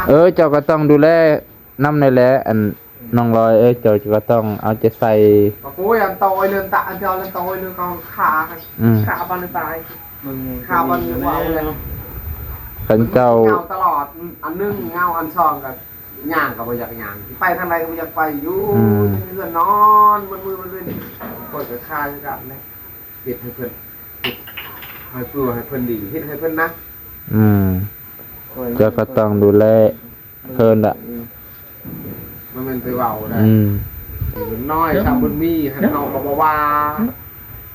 ເອີ ເຈົ້າກໍຕ້ອງດູແລນຳແດ່ແຫຼະ ອັນ ນ້ອງລອຍເອີຍ ເຈົ້າກໍຕ້ອງເອົາໃຈໃສ່. ໂອ້ຍ ອັນໂຕຍເລີນຕະ ອັນເຈົ້າເລີນໂຕຍເລີນກອງຂາ ອືມ ຂາບານຕາຍ ຂາບານວ່າເລີຍ. ຄັນເຈົ້າ ເຫງົາຕະຫຼອດ ອັນໜຶ່ງເຫງົາ ອັນສອງກໍຍ່າງກໍບໍ່ຢາກຍ່າງ ຊິໄປທາງໃດກໍບໍ່ຢາກໄປ ຢູ່ ອືມ ແຕ່ເຮືອນນອນໝົດມື້ໝົດເວັນ ຂ້ອຍກໍຄາຍຄືກັນແຫຼະ ເຮັດໃຫ້ເພິ່ນ ເຮັດໃຫ້ເພື່ອໃຫ້ເພິ່ນດີ ເຮັດໃຫ້ເພິ່ນນະ ອືມ ເຈົ້າກໍຕ້ອງດູແລ ເພິ່ນລະ ອືມ ບໍ່ແມ່ນໄປເວົ້າໄດ້ ອືມ ເງິນນ້ອຍຊຳບຸນມີ ຫັ້ນເຮົາກໍບໍ່ວ່າ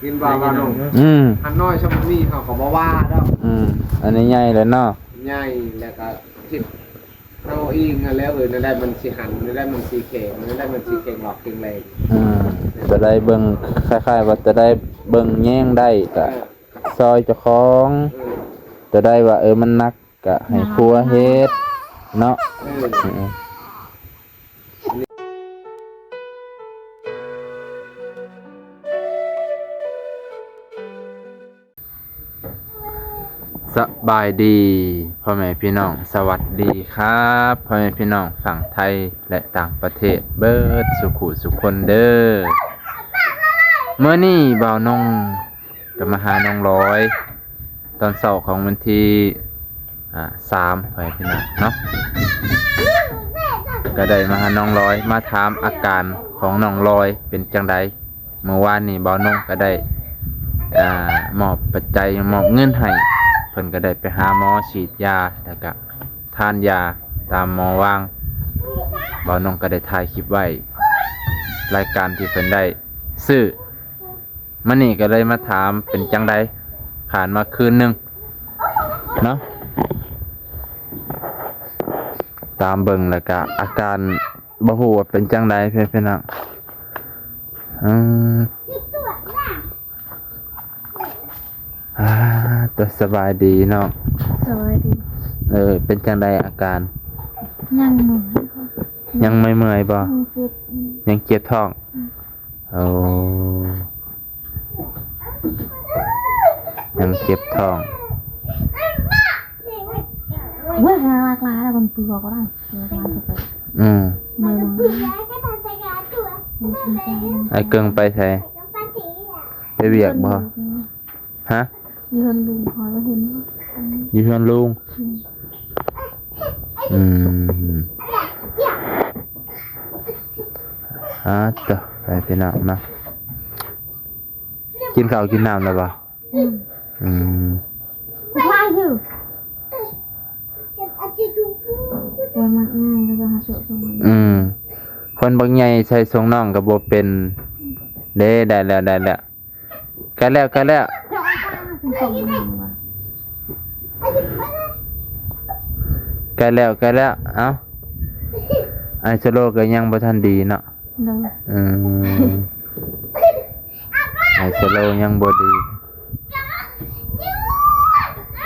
ເຫັນວ່າ ວ່ານ້ອງ ອືມ ຫັ້ນນ້ອຍຊຳບຸນມີ ເຮົາກໍບໍ່ວ່າດອກ ອືມ ອັນນີ້ໃຫຍ່ແລ້ວເນາະ ໃຫຍ່ແລ້ວກໍຄິດເຮົາເອງຫັ້ນແຫຼະ ເອີ ແນວໃດມັນຊິຫັນ ແນວໃດມັນຊິແຂງ ແນວໃດມັນຊິແຂງຫຼອກແຂງແຮງ ອືມ ຕົວໃດເບິ່ງ ຄ້າຍໆວ່າຕົວໃດເບິ່ງແຍງໄດ້ກໍ ເອີ ຊ່ອຍເຈົ້າຂອງ ເອີ ຕົວໃດວ່າ ເອີ ມັນໜັກ ກະໃຫ້ຄົວເຮັດເນາະ ເອີ ເອີ ສະບາຍດີພໍ່ແມ່ພີ່ນ້ອງ ສະຫວັດດີຄັບພໍ່ແມ່ພີ່ນ້ອງຝັ່ງໄທ ແລະ ຕ່າງປະເທດເບິດສູ່ຄູ່ສູ່ຄົນເດີ. ມື້ນີ້ບ່າວນົງ ກໍມາຫານ້ອງລອຍ ຕອນເຊົ້າຂອງວັນທີ ອ່າ ສາມ ໄປພີ່ນ້ອງເນາະ ກໍໄດ້ມາຫານ້ອງລອຍ ມາຖາມອາການຂອງນ້ອງລອຍເປັນຈັ່ງໃດ. ເມື່ອວານນີ້ບ່າວນົງກໍໄດ້ ອ່າ ມອບປັດໄຈ ມອບເງິນໃຫ້ ເພິ່ນກໍໄດ້ໄປຫາໝໍ ສີດຢາ ແລ້ວກໍທານຢາຕາມໝໍວາງ. ບ່າວນົງກໍໄດ້ຖ່າຍຄລິບໄວ້ ລາຍການທີ່ເພິ່ນໄດ້ຊື້ ມື້ນີ້ກໍເລີຍມາຖາມເປັນຈັ່ງໃດ ຜ່ານມາຄືນໜຶ່ງເນາະ ຕາມເບິ່ງແລ້ວກະອາການບໍ່ຮູ້ວ່າເປັນຈັ່ງໃດເພິ່ນ ພີ່ນ້ອງ. ອືມ ອ່າ ຕົວສະບາຍດີເນາະ ສະບາຍດີ. ເອີ ເປັນຈັ່ງໃດອາການ? ຍັງເມື່ອຍ ຍັງເມື່ອຍໆບໍ່? ຍັງເຈັບ ອືມ ຍັງເຈັບທ້ອງ ອືມ. ໂອ້ ຍັງເຈັບທ້ອງ ເວີຍ ລາກລາແລ້ວມັນເປືອກກໍໄດ້ ອືມ ເມື່ອຍ ອ້າຍເກິ່ງໄປໃສ? ໄປວຽກບໍ່? ຮະ? ຢູ່ເຮືອນລຸງ ພໍລະເຫັນ ຢູ່ເຮືອນລຸງ ອືມ ອືມ ອ່າ ເຕີ ໄປພີ່ນ້ອງເນາະ ກິນເຂົ້າກິນນ້ຳແລ້ວບໍ່? ອືມ ອືມ ອືມ ຄົນບັກໃຫຍ່ໃສ່ຊົງນ້ອງກໍບໍ່ເປັນເດ້. ໄດ້ແລ້ວ ໄດ້ແລ້ວ ໃກ້ແລ້ວ ໃກ້ແລ້ວ ໃກ້ແລ້ວ ໃກ້ແລ້ວ. ເອົ້າ ໄອສະໂລກໍຍັງບໍ່ທັນດີເນາະ. ໂດຍ ອືມ ໄອສະໂລຍັງບໍ່ດີ.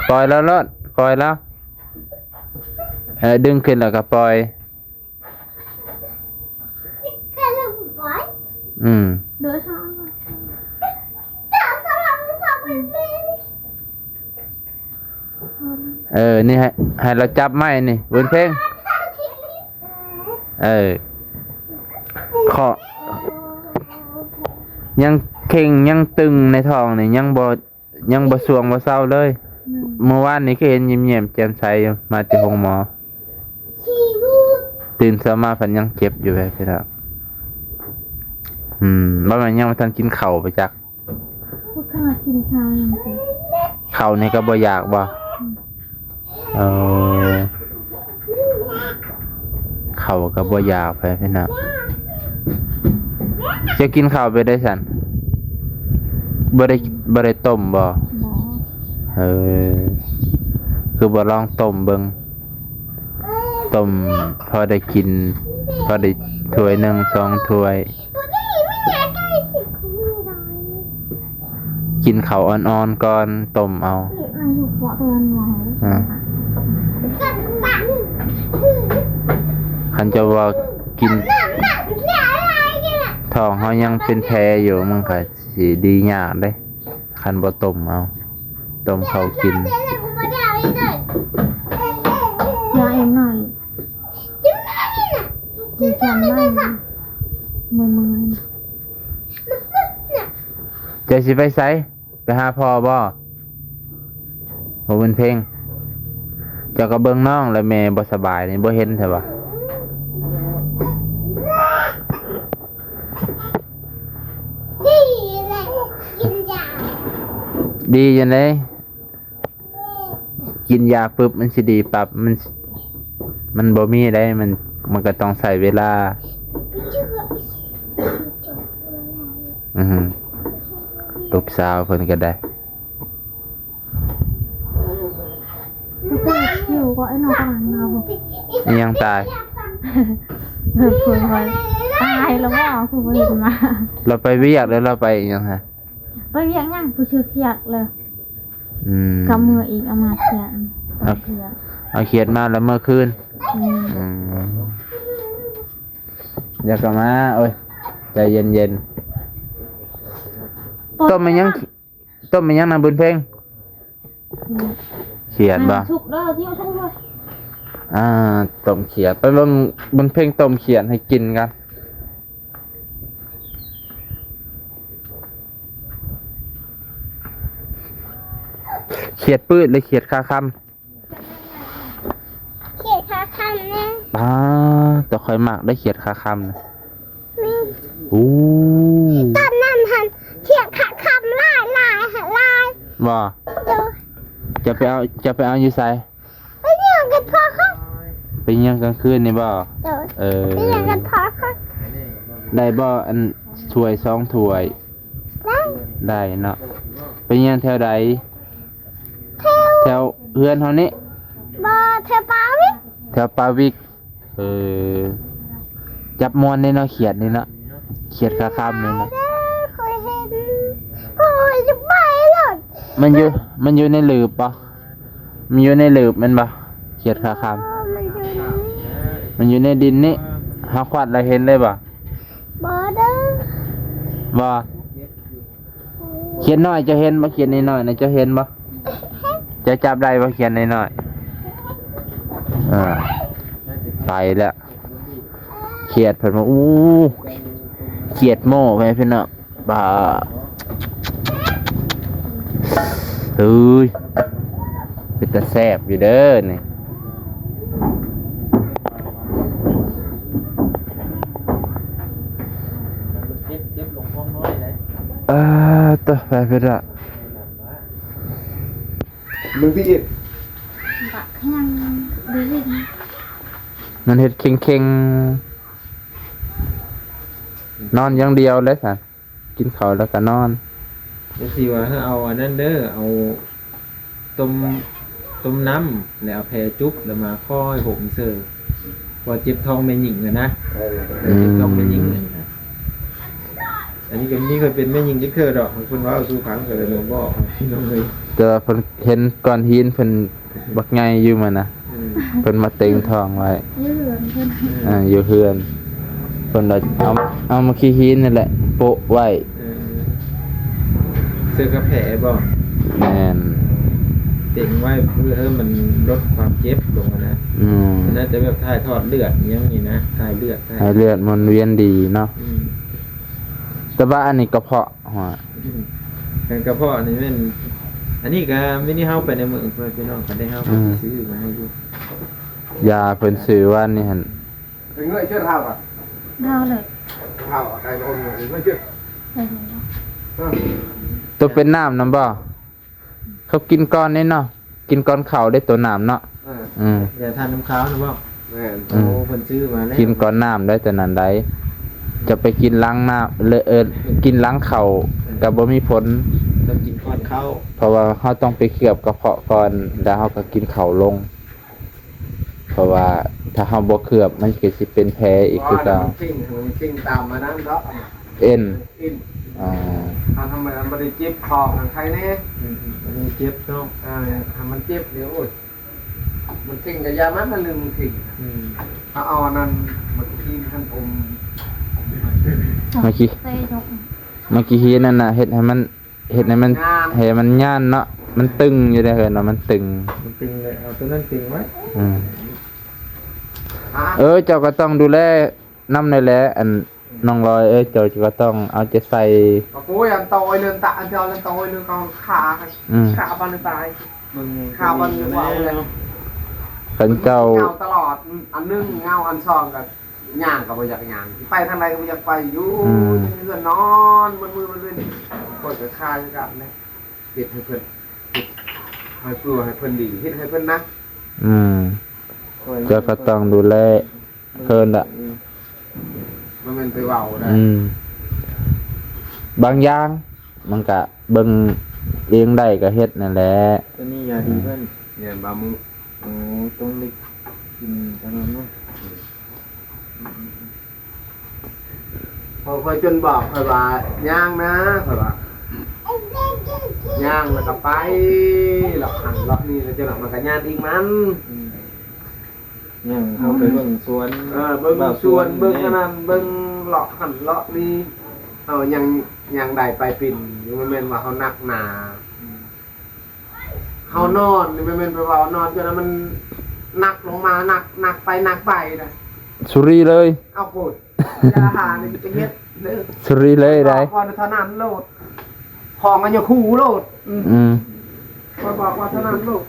ປ່ອຍລາວໂລດ ປ່ອຍລາວ. ເອີ ດຶງຂຶ້ນແລ້ວກໍປ່ອຍ. ອືມ ເອີ ນີ້ໃຫ້ ໃຫ້ລາວຈັບໄມ້ນີ້ ບຸນເພັງ. ເອີ ເຄາະ ຍັງເຄັ່ງຍັງຕຶງໃນທ້ອງນີ້ ຍັງບໍ່ ຍັງບໍ່ສ່ວງບໍ່ເຊົາເລີຍ. ອືມ ມື້ວານນີ້ຄືເຫັນຍິ້ມແຍ້ມແຈ່ມໃສຢູ່ ມາແຕ່ໂຮງໝໍ. ຕື່ນເຊົ້າມາພັດຍັງເຈັບຢູ່ເລີຍພີ່ນ້ອງ. ອືມ ບໍ່ແມ່ນຍັງບໍ່ທັນກິນເຂົ້າໄປຈັກ. ບໍ່ຄ່າກິນເຂົ້າຍັງ ເຂົ້ານີ້ກໍບໍ່ຢາກບໍ່? ອືມ ເອີ ເຂົ້າກໍບໍ່ຢາກໄປພີ່ນ້ອງ. ຈະກິນເຂົ້າໄປໄດ້ຊັ້ນ? ບໍ່ໄດ້ ບໍ່ໄດ້ຕົ້ມບໍ່? ບໍ່. ເອີ ຄືບໍ່ລອງຕົ້ມເບິ່ງ? ຕົ້ມພໍໄດ້ກິນ ພໍໄດ້ຖ້ວຍໜຶ່ງສອງຖ້ວຍ. ກິນເຂົ້າອ່ອນໆກ່ອນ ຕົ້ມເອົາ. ອາ ຄັນເຈົ້າວ່າກິນ ທ້ອງເຮົາຍັງເປັນແຜຢູ່ ມັນກໍຊິດີຍາກເດ້ ຄັນບໍ່ຕົ້ມເອົາ ຕົ້ມເຂົ້າກິນ. ຢາເອັມໜ້ອຍ ຈຳໄດ້ ເມື່ອຍໆ. ເຈົ້າຊິໄປໃສ? ໄປຫາພໍ່ບໍ່? ບໍ່ບຸນເພັງ ເຈົ້າກໍເບິ່ງນ້ອງ ແລະແມ່ບໍ່ສະບາຍນີ້ ບໍ່ເຫັນແທ້ບໍ່? ດີແຫຼະ ກິນຢາ ດີຈັ່ງໃດ? ກິນຢາປຶບມັນຊິດີປັບ ມັນ ມັນບໍ່ມີໄດ໋ ມັນ ມັນກໍຕ້ອງໃຊ້ເວລາ. ອື ລູກສາວເພິ່ນກໍໄດ້ ຕາຍ ອີ່ຫຍັງຕາຍ? ເພິ່ນວ່າຕາຍແລ້ວບໍ່ ຄືບໍ່ເຫັນມາ. ລາວໄປວຽກ ຫຼືລາວໄປອີ່ຫຍັງຫະ? ໄປວຽກຫຍັງ ຜູ້ຊື່ຂຽດເລີຍ. ອືມ ກັບເມືອອີກ ເອົາມາຂຽດ ເອົາຂຽດ ເອົາຂຽດມາແລ້ວເມືອຄືນ. ອືມ ອືມ ດຽວກໍມາ ໂອ້ຍ ໃຈເຢັນໆ. ຕົ້ມແມ່ນຫຍັງ? ຕົ້ມແມ່ນຫຍັງນະບຸນເພັງ? ຂຽດບໍ່? ສຸກເດີ ທີ່ເອົາສຸກເດີ. ອ່າ ຕົ້ມຂຽດ ໄປເບິ່ງບຸນເພັງຕົ້ມຂຽດໃຫ້ກິນກັນ. ຂຽດປືດ ຫຼືຂຽດຄາຄຳ? ຂຽດຄາຄຳແນ່. ປ້າ ແຕ່ຂ້ອຍມັກໄດ໋ຂຽດຄາຄຳນະ. ແມ່ນ. ໂອ້ ຕອນນັ້ນຫັ້ນຂຽດຄາຄຳຫຼາຍໆ ຫຼາຍ. ບໍ່? ໂດຍ. ຈະໄປເອົາ ຈະໄປເອົາຢູ່ໃສ? ໄປຍ່າງກັນພໍຄ່ອຍ. ໄປຍ່າງກາງຄືນນີ້ບໍ່? ໂດຍ. ເອີ ໄປຍ່າງກັນພໍຄ່ອຍ. ໄດ້ບໍ່ ອັນຖ້ວຍສອງຖ້ວຍ? ໄດ້. ໄດ້ເນາະ. ໄປຍ່າງແຖວໃດ? ແຖວ ແຖວເຮືອນເຮົານີ້? ບໍ່ ແຖວປ່າວິກ. ແຖວປ່າວິກ. ເອີ ຈັບມ່ວນເດ້ເນາະ ຂຽດນີ້ເນາະ ຂຽດຄາຄຳນີ້ເນາະ. ເດີ ຂ້ອຍເຫັນ ຂ້ອຍຈະໄປໂລດ. ມັນຢູ່ ມັນຢູ່ໃນຫຼືບບໍ່? ມັນຢູ່ໃນຫຼືບແມ່ນບໍ່? ຂຽດຄາຄຳ ເອີ ມັນຢູ່ໃນ ມັນຢູ່ໃນດິນນີ້ ເຮົາຄວັດແລ້ວເຫັນເລີຍບໍ່? ບໍ່ເດີ. ບໍ່? ຂຽດນ້ອຍເຈົ້າເຫັນບໍ່? ຂຽດນ້ອຍໆນະ ເຈົ້າເຫັນບໍ່? ເຈົ້າຈັບໄດ້ບໍ່? ຂຽດນ້ອຍໆ. ເອີ ໄປແລ້ວ. ຂຽດເພິ່ນວ່າ ໂອ້ ຂຽດໂມ້ ແມ່ພີ່ນ້ອງ. ບາ ເອີຍ ເປັນຕາແຊບຢູ່ເດີນີ້. ເອີ ໂຕ ໄປເພິ່ນລະ ເບິ່ງທີ່ອີກ ບັກຫຍັງ ໄດ້ຍິນ ມັນເຮັດເຄັ່ງໆ ນອນຢ່າງດຽວເລີຍຊັ້ນ ກິນເຂົ້າແລ້ວກໍນອນ. ແຕ່ຊິວ່າເຮົາເອົາອັນນັ້ນເດີ ເອົາຕົ້ມ ຕົ້ມນ້ຳ ແລ້ວເອົາແພຈຸບ ແລ້ວມາຄ່ອຍຫົມເສີ ເພາະວ່າເຈັບທ້ອງແມ່ຍິງຫັ້ນນະ. ເອີ ເຈັບທ້ອງແມ່ຍິງຫັ້ນນະ. ອັນນີ້ກໍມີ ຂ້ອຍເປັນແມ່ຍິງຈັກເທື່ອດອກ ເພິ່ນເວົ້າສູ່ຟັງກໍເລີຍມາບອກພີ່ນ້ອງເອີຍ. ແຕ່ວ່າເພິ່ນເຫັນກ້ອນຫີນເພິ່ນ ບັກໃຫຍ່ຢູ່ມື້ນະ. ອືມ ເພິ່ນມາເຕັງທ້ອງໄວ້ ຢູ່ເຮືອນເພິ່ນ. ເອີ ຢູ່ເຮືອນ ເພິ່ນລະເອົາ ເອົາໝາກຂີ້ຫີນນີ້ແຫຼະໂປະໄວ້. ເອີ ເສື້ອກະແພບໍ່? ແມ່ນ ເຕັງໄວ້ເພື່ອໃຫ້ມັນລົດຄວາມເຈັບລົງນະ. ອືມ ໜ້າຈະແບບຖ່າຍທອດເລືອດຫຍັງນີ້ນະ ຖ່າຍເລືອດ ຖ່າຍເລືອດໝູນວຽນດີເນາະ. ອືມ ແຕ່ວ່າອັນນີ້ກະເພາະ ຮະ ອືມ ກະເພາະນີ້ແມ່ນ ອັນນີ້ກະມີນີ້ເຮົາໄປໃນເມືອງ ພີ່ນ້ອງ ຄັນໄດ້ເຮົາ ອືມ ຊື້ມາໃຫ້ຢູ່. ຢາເພິ່ນຊື້ວານນີ້ຫັ້ນ ເປັນເງື້ອຍເຊື່ອເຮົາກະ ເຮົາເລີຍ ເຮົາໄດ້ລົມເງື້ອຍເຊື່ອ ເອີ ໂຕເປັນນ້ຳນຳບໍ່? ເຂົາກິນກ່ອນເດ້ເນາະ ກິນກ່ອນເຂົ້າເດ້ໂຕນ້ຳເນາະ. ເອີ ອືມ ຢາທານນ້ຳຄາວນະບໍ່? ແມ່ນ ອືມ ໂອ້ ເພິ່ນຊື້ມາແລ້ວ ກິນກ່ອນນ້ຳໄດ໋ ໂຕນັ້ນໄດ໋. ຈະໄປກິນຫຼັງນ້ຳ ເອີ ກິນຫຼັງເຂົ້າ ເອີ ກໍບໍ່ມີຜົນ ຕ້ອງກິນກ່ອນເຂົ້າ ເພາະວ່າເຮົາຕ້ອງໄປເຄືອບກະເພາະກ່ອນ ແລ້ວເຮົາກໍກິນເຂົ້າລົງ. ເພາະວ່າຖ້າເຮົາບໍ່ເຄືອບ ມັນກໍຊິເປັນແຜອີກຄືເກົ່າ. ມັນເຄັ່ງ ມັນເຄັ່ງຕາມມານຳດອກ ເອັນ ເອັນ ອໍ ຖ້າທຳມະດາມັນບໍ່ໄດ້ເຈັບຄອມັນໄຄແນ່. ອືມ ມັນເຈັບເນາະ ເອີ ຖ້າມັນເຈັບນີ້ ໂອ້ຍ ມັນເຄັ່ງກະຢ່າມັນ ອັນໜຶ່ງມັນເຄັ່ງ. ອືມ ເຮົາເອົາອັນນັ້ນ ໝາກຂີ້ຫີນຫັ້ນອົມ ມາກີ້ ເຕະຍົກ ມາກີ້ຫີນນັ້ນນະ ເຮັດໃຫ້ມັນ ເຮັດໃຫ້ມັນ ງາມ ໃຫ້ມັນຍານເນາະ ມັນຕຶງຢູ່ໃນເຮືອນເນາະ ມັນຕຶງ ມັນຕຶງເລີຍ ເອົາໂຕນັ້ນຕຶງໄວ້. ອືມ ອ່າ ເອີ ເຈົ້າກໍຕ້ອງດູແລ ນຳແດ່ແຫຼະ ອັນນ້ອງລອຍເອີຍ ເຈົ້າກໍຕ້ອງເອົາໃຈໃສ່. ໂອ້ຍ ອັນໂຕຍເລີນຕະ ອັນເຈົ້າເລີນໂຕຍເລີນກອງຂາ ອືມ ຂາບັນຕາຍ ເບິ່ງ ຂາບັນວາວເລີຍ ຄັນເຈົ້າ ເຫງົາຕະຫຼອດ ອັນໜຶ່ງເຫງົາ ອັນສອງກໍຍ່າງກໍບໍ່ຢາກຍ່າງ ໄປທາງໃດກໍບໍ່ຢາກໄປ ຢູ່ ອືມ ເຮືອນນອນ ມື້ມື້ມື້ເວັນ ຂ້ອຍກໍຄາຍຄືກັນເດ້ ເຮັດໃຫ້ເພິ່ນ ເຮັດໃຫ້ເພື່ອໃຫ້ເພິ່ນດີ ເຮັດໃຫ້ເພິ່ນນະ ອືມ ເຈົ້າກໍຕ້ອງດູແລ ເພິ່ນລະ ອືມ ບໍ່ແມ່ນໄປເວົ້າໄດ້ ອືມ ບາງຢ່າງມັນກະເບິ່ງເອງໄດ້ກະເຮັດນັ້ນແຫຼະ ຕົວນີ້ຢາດີເພິ່ນ ແມ່ນບາມື້ ໂອ້ ຕ້ອງໄດ້ກິນຕະຫຼອດເນາະ ເພາະຂ້ອຍຈົນບອກ ຂ້ອຍວ່າຍ່າງນະ ຂ້ອຍວ່າຍ່າງແລ້ວກໍໄປ ເລາະຫັ້ນເລາະນີ້ ແລ້ວຈະເລາະມັນກໍຍ່າງອີກມັນ ອືມ ຍ່າງເຂົ້າໄປເບິ່ງສວນ ເອີ ເບິ່ງສວນ ເບິ່ງອັນນັ້ນ ເບິ່ງເລາະຫັ້ນເລາະນີ້ ເຮົາຍັງ ຍັງໄດ້ໄປປິ່ນຢູ່ ບໍ່ແມ່ນວ່າເຮົາໜັກໜາ ອືມ ເຮົານອນນີ້ ບໍ່ແມ່ນໄປເວົ້ານອນຈົນວ່າມັນໜັກລົງມາ ໜັກ ໜັກໄປ ໜັກໄປນະ ສຸຣີເລີຍ ເອົາໂກດ ຢາຫານີ້ໄປເຮັດເດີ ສຸຣີເລີຍໄດ໋ ບອກວ່າເທົ່ານັ້ນໂລດ ຂອງອັນຍາຄູໂລດ ອືມ ອືມ ຂ້ອຍບອກວ່າເທົ່ານັ້ນໂລດ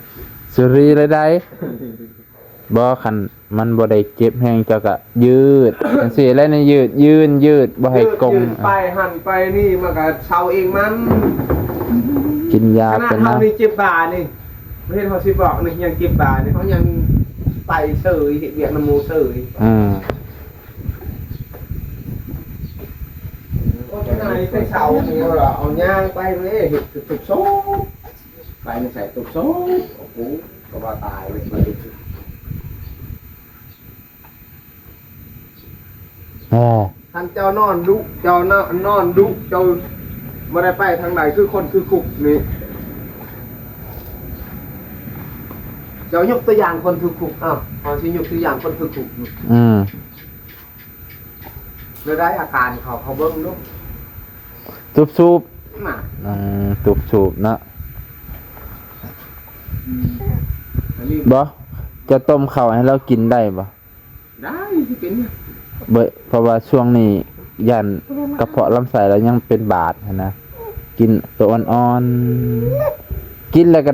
ສຸຣີເລີຍໄດ໋. ບໍ່ ຄັນມັນບໍ່ໄດ້ເຈັບແຮງ ເຈົ້າກະຢືດຈັ່ງຊີ້ແຫຼະນີ້ ຢືດ ຢືນ ຢືດ ບໍ່ໃຫ້ກົງ ຢືດໄປຫັ້ນໄປນີ້ ມັນກະເຊົາເອງມັນ ກິນຢາ ຂະໜາດເຮົານີ້ເຈັບບ່ານີ້ ບໍ່ເຫັນເຮົາຊິບອກນີ້ ຍັງເຈັບບ່ານີ້ ເຮົາຍັງໄປເສີຍ ເຮັດວຽກນຳໝູ່ເສີຍ ອືມ ໂອ້ຍ ໄປເຊົານີ້ ເອົາຍ່າງໄປເລີຍ ເຮັດທຸກໂຊ ໄປໃນໃສຕົກໂຊ ໂອ້ໂຫ ກໍວ່າຕາຍເລີຍ ອໍ ຄັນເຈົ້ານອນດຸ ເຈົ້ານອນ ນອນດຸ ເຈົ້າບໍ່ໄດ້ໄປທາງໃດ ຄືຄົນຄືຄຸກນີ້ ເຈົ້າຍົກຕົວຢ່າງຄົນຄືຄຸກ ອ້າວ ເຮົາຊິຍົກຕົວຢ່າງຄົນຄືຄຸກ ອືມ ແນວໃດອາການເຂົາ ເຂົາເບິ່ງດູ ສູບໆ ນະ ອືມ ສູບໆ ເນາະ ອັນນີ້ ບໍ່ ຈະຕົ້ມເຂົ້າໃຫ້ລາວກິນໄດ້ບໍ່? ໄດ້ ຊິເປັນຫຍັງ ບໍ່ ເພາະວ່າຊ່ວງນີ້ຢ້ານກະເພາະລຳໄສ້ລາວຍັງເປັນບາດຫັ້ນນະ ກິນໂຕອ່ອນໆ ກິນແລ້ວກໍ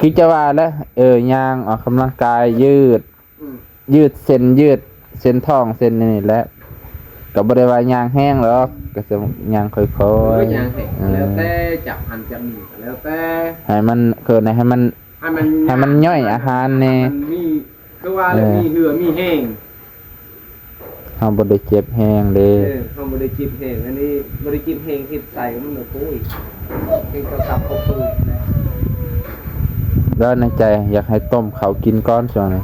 ຄືຈະວ່າແຫຼະ ເອີ ຍ່າງອອກກຳລັງກາຍ ຢືດ ອືມ ຢືດເສັ້ນ ຢືດເສັ້ນທ້ອງເສັ້ນນີ້ແຫຼະ ກໍບໍ່ໄດ້ວ່າຍ່າງແຮງດອກ ກໍຈະຍ່າງຄ່ອຍໆ ເອີ ຍ່າງໃຫ້ ເອີ ແລ້ວແຕ່ ຈັບຫັ້ນຈັບນີ້ກໍແລ້ວແຕ່ ໃຫ້ມັນ ເອີ້ນໃຫ້ມັນ ໃຫ້ມັນ ໃຫ້ມັນຍ່ອຍອາຫານແດ່ ໃຫ້ມັນມີ ຄືວ່າແຫຼະ ເອີ ມີເຫື່ອມີແຮງ ເຮົາບໍ່ໄດ້ເຈັບແຮງເດ້ ເອີ ເຮົາບໍ່ໄດ້ເຈັບແຮງ ອັນນີ້ບໍ່ໄດ້ເຈັບແຮງ ເຮັດໃສ່ມັນ ໂອ້ຍ ເຮັດເຂົ້າສັບເຂົ້າເປືອນນະ ແລ້ວໃນໃຈຢາກໃຫ້ຕົ້ມເຂົ້າກິນກ່ອນຊ່ວງນີ້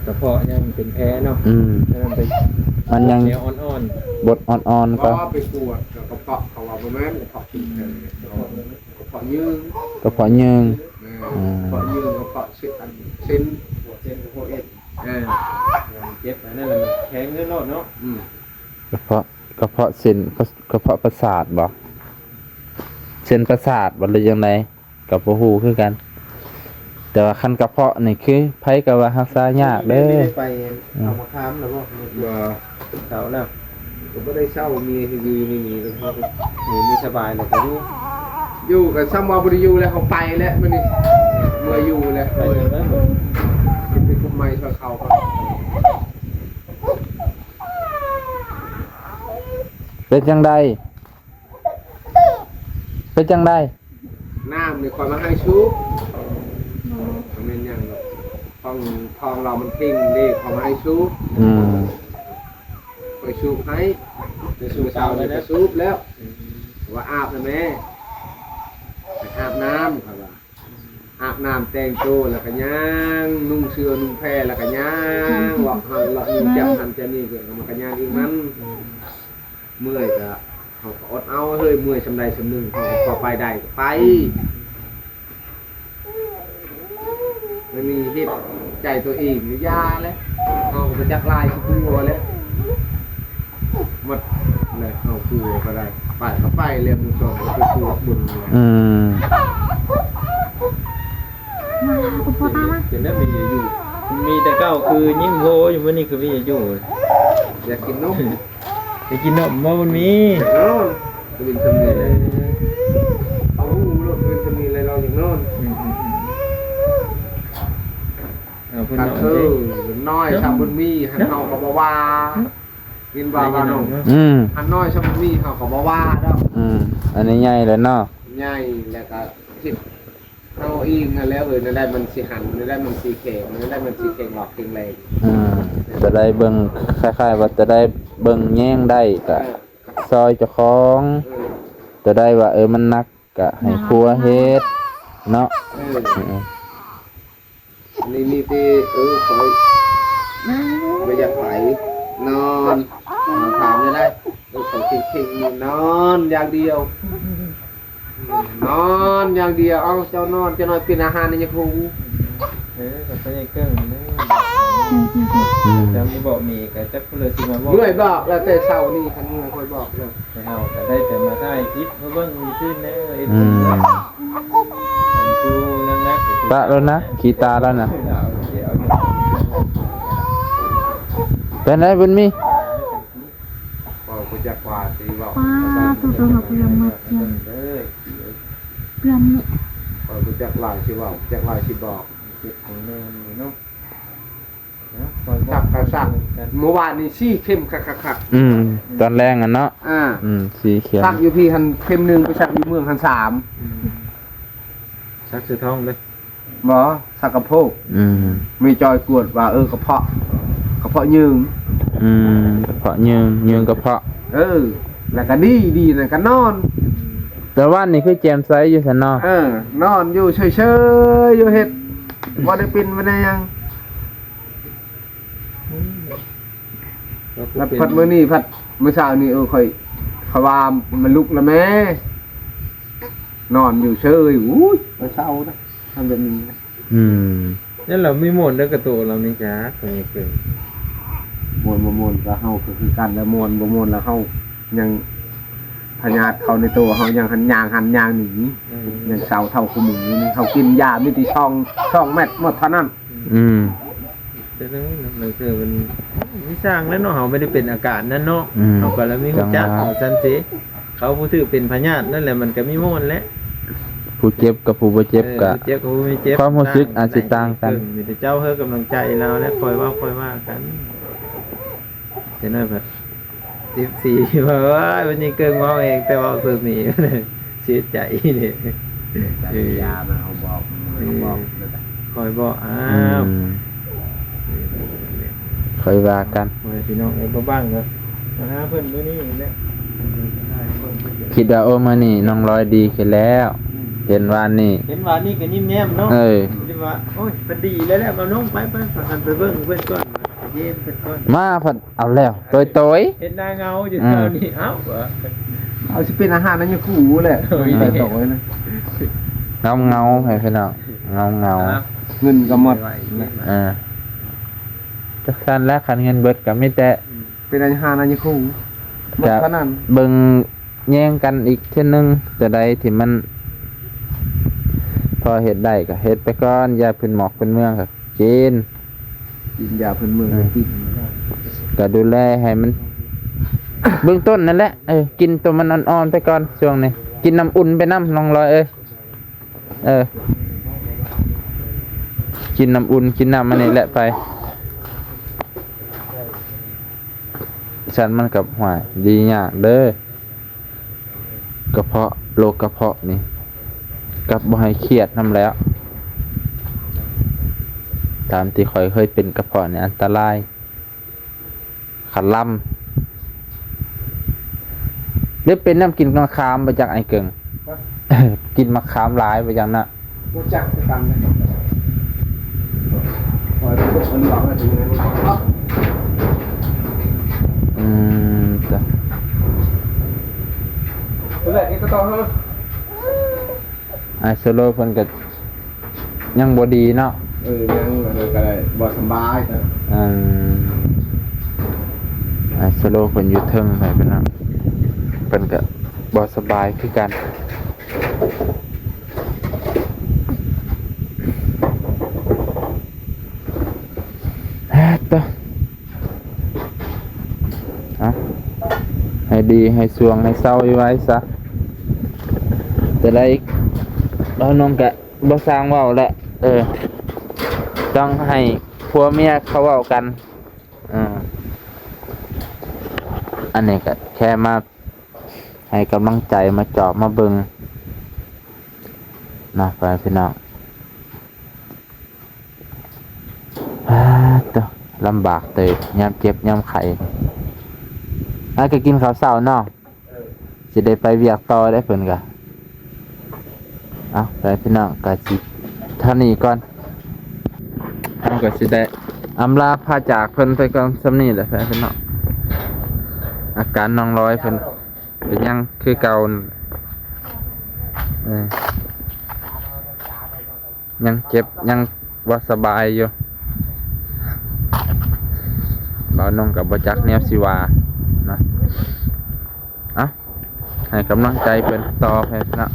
ກະເພາະຍັງເປັນແຜເນາະ ອືມ ມັນຍັງ ແນວອ່ອນໆ ບົດອ່ອນໆ ກໍ ບໍ່ ໄປກວດກະເພາະ ເຂົາວ່າບໍ່ແມ່ນ ກະເພາະກິນແຜ ກະເພາະຍືງ ກະເພາະຍືງ ແມ່ນ ອືມ ກະເພາະຍືງ ກະເພາະເສັ້ນ ອັນເສັ້ນ ເສັ້ນກະເພາະເອັນ ເອີ ເຈັບອັນນັ້ນແຫຼະ ມັນແຂງເລີຍໂລດເນາະ ອືມ ກະເພາະ ກະເພາະເສັ້ນ ກະເພາະປະສາດບໍ? ເສັ້ນປະສາດບໍ ຫຼືຈັ່ງໃດ ກໍບໍ່ຮູ້ຄືກັນ ແຕ່ວ່າຄັນກະເພາະນີ້ຄືໃຜກໍວ່າຮັກສາຍາກເດີ ໄປເອົາມາຄາມແລ້ວບໍ່? ບໍ່ ເຊົາແລ້ວ ກໍບໍ່ໄດ້ເຊົາ ມີໃຫ້ຢູ່ໃຫ້ມີ ກໍເຮົາກໍຢູ່ມີສະບາຍແລ້ວກໍຢູ່ ຢູ່ກໍສ່ຳວ່າບໍ່ໄດ້ຢູ່ແລ້ວ ເຮົາໄປແລ້ວມື້ນີ້ ເມື່ອຢູ່ແລ້ວ ໄປແລ້ວ ເປັນຜູ້ໃໝ່ຊ່ອຍເຂົາ ເປັນຈັ່ງໃດ? ເປັນຈັ່ງໃດ? ນ້ຳນີ້ຂ້ອຍມາໃຫ້ສູບ ບໍ່ແມ່ນຫຍັງດອກ ຂອງ ຂອງເຮົາມັນຕິ່ງເດ້ ເຂົາມາໃຫ້ສູບ ອືມ ຂ້ອຍສູບໃຫ້ ແຕ່ສູບເຊົ້ານີ້ກໍສູບແລ້ວ ວ່າອາບໃຫ້ແມ່ ໃຫ້ອາບນ້ຳ ຂ້ອຍວ່າ ອາບນ້ຳແຕ່ງໂຕ ແລ້ວກໍຍ່າງ ນຸ່ງເສື້ອນຸ່ງແພ ແລ້ວກໍຍ່າງ ເລາະຫັ້ນເລາະນີ້ ຈຳຫັ້ນຈຳນີ້ ເພິ່ນກໍມາກະຍ່າງອີກມັນ ເມື່ອຍກໍ ເຮົາກໍອົດເອົາເຮີ້ຍ ເມື່ອຍສ່ຳໃດສ່ຳໜຶ່ງ ເຮົາກໍພໍໄປໄດ້ກໍໄປ ມັນມີເຮັດໃຈຕົວເອງຢູ່ ຢ່າແຫຼະ ເຮົາກໍບໍ່ຈັກຫຼາຍຄືຜົວແຫຼະ ໝົດແຫຼະ ເຮົາຜົວກໍໄດ້ ໄປກໍໄປແລ້ວ ໝູ່ສອງກໍໄປປົວເບິ່ງແຫຼະ ອືມ ມາ ເປັນແນວມີຢູ່ ມີແຕ່ເກົ່າຄືຍິ້ມໂຮຢູ່ ມື້ນີ້ຄືມີຢູ່ ຢາກກິນນົມ ຢາກກິນນົມບໍ່? ມັນມີ ຢາກນອນ ຕື່ນຊຳນີ້ເລີຍ ເອີ ເອົາຮູ້ໂລດ ຕື່ນຊຳນີ້ເລີຍ ລາວຢາກນອນ ອືມ ອືມ ອືມ ເອົາເພິ່ນ ຄັນ ນອນ ເອີ ເດ້ ນ້ອຍ ເນາະ ຊຳບຸນມີ ເນາະ ເຮົາກໍບໍ່ວ່າ ເນາະ ຍິນວ່າ ວ່ານ້ອງ ອືມ ອັນນ້ອຍຊຳນີ້ເຮົາກໍບໍ່ວ່າດອກ ອືມ ອັນນີ້ໃຫຍ່ແລ້ວເນາະ ໃຫຍ່ແລ້ວກໍຄິດເຮົາອີງຫັ້ນແຫຼະເອີຍ ແນວໃດມັນຊິຫັນ ແນວໃດມັນຊິແຂງ ແນວໃດມັນຊິແຂງຫຼອກແຂງແລງ ອືມ ຈະໄດ້ເບິ່ງ ຄ້າຍໆວ່າຈະໄດ້ເບິ່ງແຍງໄດ້ ກະ ເອີ ຊ່ອຍເຈົ້າຂອງ ເອີ ຈະໄດ້ວ່າ ເອີ ມັນໜັກ ກະໃຫ້ຜົວເຮັດເນາະ ເອີ ເອີ ອັນນີ້ມີແຕ່ ເອີ ຂ້ອຍບໍ່ຢາກໄປ ນອນ ຖາມໄດ້ ເອີ ຂ້ອຍເຄັ່ງໆ ນອນຢ່າງດຽວ ນອນຢ່າງດຽວ ເອົາ ເຈົ້ານອນ ເຈົ້ານອນເປັນອາຫານໃນຍາຄູ ເອີ ກໍໄປເກີງເດີ ອືມ ຈຳບໍ່ມີ ກໍຈັກຜູ້ໃດຊິມາບອກ ເມື່ອຍບອກ ແລ້ວແຕ່ເຊົ້ານີ້ ຄັນເມື່ອຍຂ້ອຍບອກເລີຍ ແຕ່ເຮົາກໍໄດ້ແຕ່ມາຖ່າຍຄລິບມາເບິ່ງຊື່ໆ ເດີ ເອັຟຊີ ອືມ ອັນຜູ້ໜັກໆ ປະແລ້ວນະ ຂີ້ຕາແລ້ວນະ ເປັນໄດບຸນມີ? ເວົ້າບໍ່ຈັກວ່າຊິເວົ້າ ປ້າ ໂຕໆ ເຮົາກໍຍັງມັກກັນ ເອີ ເພື່ອນນີ້ ເວົ້າບໍ່ຈັກຫຼາຍຊິເວົ້າ ຈັກຫຼາຍຊິບອກ ເຈັບຂອງແມ່ນີ້ເນາະ ສັກກໍສັກ ເມື່ອວານນີ້ສີ່ເຂັມຄັກໆໆ ອືມ ຕອນແລງຫັ້ນເນາະ ອ່າ ອືມ ສີ່ເຂັມ ສັກຢູ່ພີ້ຫັ້ນເຂັມໜຶ່ງ ໄປສັກຢູ່ເມືອງຫັ້ນສາມ ອືມ ສັກໃສ່ທ້ອງເດ້ ບໍ່ ສັກກະໂພກ ອືມ ມີຈອຍກວດວ່າ ເອີ ກະເພາະ ກະເພາະຍືງ ອືມ ກະເພາະຍືງ ຍືງກະເພາະ ເອີ ແລ້ວກະດີ ດີນັ້ນກະນອນ ແຕ່ວ່ານີ້ຄືແຈ່ມໃສຢູ່ຊັ້ນເນາະ ເອີ ນອນຢູ່ເຊີຍໆ ຢູ່ເຮັດ ບໍ່ໄດ້ປິ່ນບໍ່ໄດ້ຫຍັງ ແລ້ວພັດມື້ນີ້ພັດ ມື້ເຊົ້ານີ້ ເອີ ຂ້ອຍ ຂ້ອຍວ່າມັນລຸກແລ້ວແມ້ ນອນຢູ່ເຊີຍ ອູ້ຍ ຂ້ອຍເຊົານະ ທຳແບບນີ້ນະ ອືມ ນັ້ນລະມີມ່ວນເດີກະໂຕລະມີຈັກ ກໍມີເກີນ ມ່ວນບໍ່ມ່ວນກໍເຮົາກໍຄືກັນແຫຼະ ມ່ວນບໍ່ມ່ວນລະເຮົາຍັງ ພະຍາດເຂົ້າໃນໂຕເຮົາຍັງຫັນຍ່າງຫັນຍ່າງໜີ ອືມ ຍັງເຊົາເທົ່າຄູ່ມື້ນີ້ ເຮົາກິນຢາມີແຕ່ສອງ ສອງເມັດໝົດເທົ່ານັ້ນ ອືມ ເປັນຫຍັງມັນຄືມັນມີຊ່າງແລ້ວເນາະ ເຮົາບໍ່ໄດ້ເປັນອາການນັ້ນເນາະ ອືມ ເຮົາກໍລະມີຮູ້ຈັກ ຈັ່ງວ່າ ວ່າຊັ້ນເສ ເຂົາຜູ້ຖືກເປັນພະຍາດນັ້ນແຫຼະ ມັນກໍມີມ່ວນແຫຼະ ຜູ້ເຈັບກັບຜູ້ບໍ່ເຈັບ ເອີ ກໍ ຜູ້ເຈັບກັບຜູ້ບໍ່ເຈັບ ຄວາມຮູ້ສຶກອາດຊິຕ່າງກັນ ມີແຕ່ເຈົ້າໃຫ້ກຳລັງໃຈລາວແຫຼະ ຄ່ອຍເວົ້າຄ່ອຍວ່າກັນ ຈັກໜ້ອຍບັດ ສິບສີ່ ວ່າ ໂອ້ຍ ມັນຍິງເກີງເວົ້າເອງ ແຕ່ເວົ້າສຸດນີ້ ເສຍໃຈເດ້ ເອີ ຢາມາເຮົາບອກ ເອີ ເຮົາບອກ ຄ່ອຍບອກ ອ້າວ ອືມ ຄ່ອຍວ່າກັນ ໂອ້ຍ ພີ່ນ້ອງເອີຍ ບໍ່ບາງກໍມາຫາເພິ່ນມື້ນີ້ແຫຼະ ຄິດວ່າ ໂອ້ ມື້ນີ້ນ້ອງລອຍດີຂຶ້ນແລ້ວ ອືມ ເຫັນວານນີ້ ເຫັນວານນີ້ກໍຍິ້ມແຍ້ມເນາະ ເອີ ຄິດວ່າ ໂອ້ຍ ເພິ່ນດີແລ້ວແຫຼະ ມານ້ອງ ໄປ ໄປ ພາກັນໄປເບິ່ງເພິ່ນກ່ອນ ມາເພິ່ນກ່ອນ ມາເພິ່ນ ເອົາແລ້ວ ໂຕຍໆ ເຮັດໜ້າເຫງົາຢູ່ແຖວນີ້ ເອົ້າ ເອົາຊິເປັນອາຫານນະຍາຄູແຫຼະ ໂອ້ຍ ໂຕຍໆ ເຫງົາໆ ໃຫ້ພີ່ນ້ອງ ເຫງົາໆ ເງິນກໍໝົດ ເອີ ຈັກຊັ້ນແຫຼະ ຄັນເງິນເບິດກໍມີແຕ່ ເປັນອາຫານນະຍາຄູ ໝົດເທົ່ານັ້ນ ເບິ່ງແຍງກັນອີກເທື່ອໜຶ່ງ ຕົວໃດທີ່ມັນພໍເຮັດໄດ້ກໍເຮັດໄປກ່ອນ ຢາພື້ນໝອກພື້ນເມືອງກໍ ກິນ ກິນຢາພື້ນເມືອງ ເອີ ກິນ ກໍດູແລໃຫ້ມັນ ເບື້ອງຕົ້ນນັ້ນແຫຼະ ເອີ ກິນຕົວມັນອ່ອນໆໄປກ່ອນຊ່ວງນີ້ ກິນນ້ຳອຸ່ນໄປນຳ ນ້ອງລອຍເອີຍ ເອີ ກິນນ້ຳອຸ່ນ ກິນນ້ຳອັນນີ້ແຫຼະໄປ ຊັ້ນມັນກໍ ຫ້ວຍ ດີຍາກເດີ. ກະເພາະ ໂລກກະເພາະນີ້ ກັບບໍ່ໃຫ້ຄຽດນຳແລ້ວ ຕາມທີ່ຂ້ອຍເຄີຍເປັນກະເພາະນີ້ອັນຕະລາຍ ຄະລຳ ຫຼືເປັນນຳກິນມະຂາມບໍ່ຈັກອ້າຍເກິ່ງ ກິນມະຂາມຫຼາຍບໍ່ຈັກນະ. ຮູ້ຈັກຄືກັນນະ ຂ້ອຍເພິ່ນເວົ້າແລ້ວເປັນຫຍັງ ອືມ ຈ້ະ ເພິ່ນແຫຼະເຮັດຕໍ່ເຮົາ ອ້າຍໂຊໂລເພິ່ນກໍຍັງບໍ່ດີເນາະ ເອີ ຍັງ ອັນນັ້ນກໍໄດ້ ບໍ່ສະບາຍ ອືມ ອ້າຍໂຊໂລເພິ່ນຢູ່ເທິງໄປເພິ່ນເນາະ ເພິ່ນກໍບໍ່ສະບາຍຄືກັນ. ເອີ ໂຕ ໃຫ້ດີ ໃຫ້ຊ່ວງ ໃຫ້ເຊົາໄວໆຊະ. ແຕ່ໃດບ່າວນົງກະບໍ່ຊ່າງເວົ້າແຫຼະ ເອີ ຕ້ອງໃຫ້ຜົວເມຍເຂົາເວົ້າກັນ. ເອີ ອັນນີ້ກະແຄ່ມາໃຫ້ກຳລັງໃຈ ມາຈອບມາເບິ່ງເນາະ ພໍ່ແມ່ພີ່ນ້ອງ. ອາ ໂຕ ລຳບາກເຕີບ ຍາມເຈັບຍາມໄຂ້. ອາ ກະກິນເຂົ້າເຊົ້າເນາະ ຊິໄດ້ໄປວຽກຕໍ່ເດ້ເພິ່ນກະ. ເອົາ ໄປພີ່ນ້ອງ ກະຊິເທົ່ານີ້ກ່ອນ. ເຮົາກະຊິໄດ້ອຳລາພາຈາກເພິ່ນໄປກ່ອນສ່ຳນີ້ແຫຼະ ພີ່ນ້ອງ. ອາການນ້ອງລອຍເພິ່ນກະຍັງຄືເກົ່າ ເອີ ຍັງເຈັບ ຍັງບໍ່ສະບາຍຢູ່. ບ່າວນົງກະບໍ່ຈັກແນວຊິວ່ານະ. ເອົາ ໃຫ້ກຳລັງໃຈເພິ່ນຕໍ່ໄປເນາະ.